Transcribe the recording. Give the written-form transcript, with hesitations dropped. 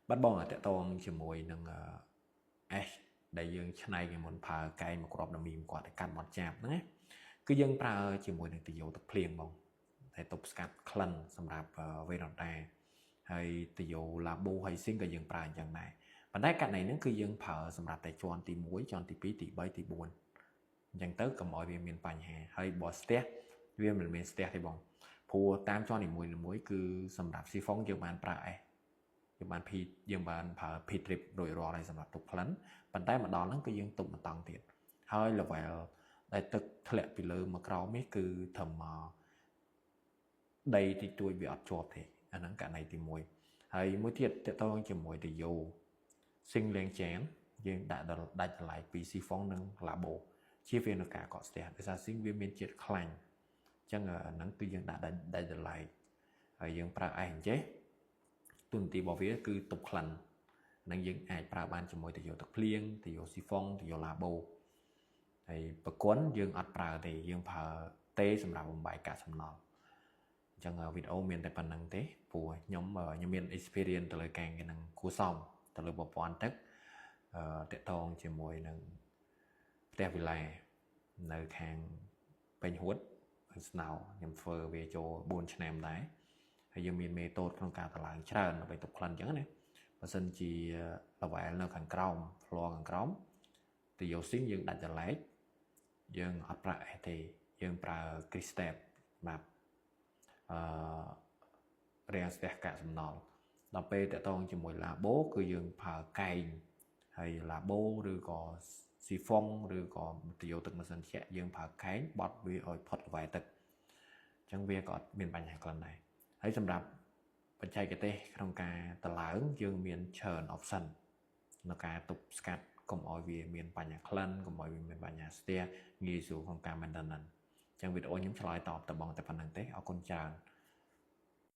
បាទបងតាក់ទងជាមួយនឹងអេសដែលយើងឆ្នៃគេមុនប្រើកែងមួយគ្រាប់ដល់មីគាត់តែកាត់មាត់ចាប់ហ្នឹងណាគឺយើងប្រើជាមួយនឹងទុយោទឹកភ្លៀងបងតែទប់ស្កាត់ក្លិនសម្រាប់វេរ៉ង់ដាហើយទុយោឡាបូហើយស៊ីងក៏យើងប្រើអញ្ចឹងដែរប៉ុន្តែករណីហ្នឹងគឺយើងប្រើសម្រាប់តែជាន់ទី1ជាន់ទី2ទី3ទី4អញ្ចឹងទៅកុំឲ្យវាមានបញ្ហាហើយបើស្ទះវាមិនមានស្ទះទេបងព្រោះតាមជាន់នីមួយៗគឺសម្រាប់ស៊ីហ្វុងយើងបានប្រើអេសយើងបាន P យើងបានប្រើ P trip រួចរាល់ហើយសម្រាប់ទប់ក្លិនប៉ុន្តែមកដល់ហ្នឹងគឺយើងទប់បន្តទៀតហើយ level ដែលទឹកធ្លាក់ពីលើមកក្រោមនេះគឺត្រឹមមកដីតិចតួចវាអត់ជាប់ទេអាហ្នឹងករណីទី1ហើយមួយទៀតតកតងជាមួយទុយោស៊ីងលាងចានយើងដាក់ដល់ដាច់តម្លៃពីស៊ីហ្វុងនិងឡាបូជាវានៅការកកស្ទះដោយសារស៊ីងវាមានជាតិខ្លាញ់អញ្ចឹងអាហ្នឹងគឺយើងដាក់ដាច់ដាច់តម្លៃហើយយើងប្រើអេសអញ្ចេះទូនទីរបស់វាគឺទប់ក្លិននឹងយើងអាចប្រើបានជាមួយទុយោទឹកភ្លៀងទុយោស៊ីហ្វុងទុយោឡាបូហើយប្រគុណយើងអត់ប្រើទេយើងប្រើទេសម្រាប់បំបែកកាកសំណល់អញ្ចឹងវីដេអូមានតែប៉ុណ្្នឹងទេព្រោះខ្ញុំខ្ញុំមាន experience ទៅលើការងារនឹងគួសមទៅលើប្រព័ន្ធទឹកអឺតាក់ទងជាមួយនឹងផ្ទះវិឡានៅខាងពេញហួតស្នោខ្ញុំធ្វើវាចូល4ឆ្នាំដែរហើយយើងមាន method ក្នុងការតម្លើងច្រើនដើម្បីទប់ក្លិនអញ្ចឹងណាបើសិនជា level នៅខាងក្រោម floor ខាងក្រោមទុយោស៊ីងយើងដាច់ដឡែកយើងអត់ប្រើអេសទេយើងប្រើ crystal សម្រាប់អឺរាំងស្ទះកាកសំណល់ដល់ពេលតាក់ទងជាមួយឡាបូគឺយើងប្រើកែងហើយឡាបូឬក៏ស៊ីហ្វុងឬក៏ទុយោទឹកម៉ាស៊ីនត្រជាក់យើងប្រើកែងបត់វាឲ្យផុតល្វែទឹកអញ្ចឹងវាក៏អត់មានបញ្ហាក្លិនដែរហើយសម្រាប់បច្ចេកទេសក្នុងការតម្លើងយើងមានច្រើន option នៅការទប់ស្កាត់កុំឲ្យវាមានបញ្ហាក្លិនកុំឲ្យវាមានបញ្ហាស្ទះងាយស្រួលក្នុងការ maintenance អញ្ចឹងវីដេអូខ្ញុំឆ្លើយតបតបងតែប៉ុណ្្នឹងទេអរគុណច្រើន។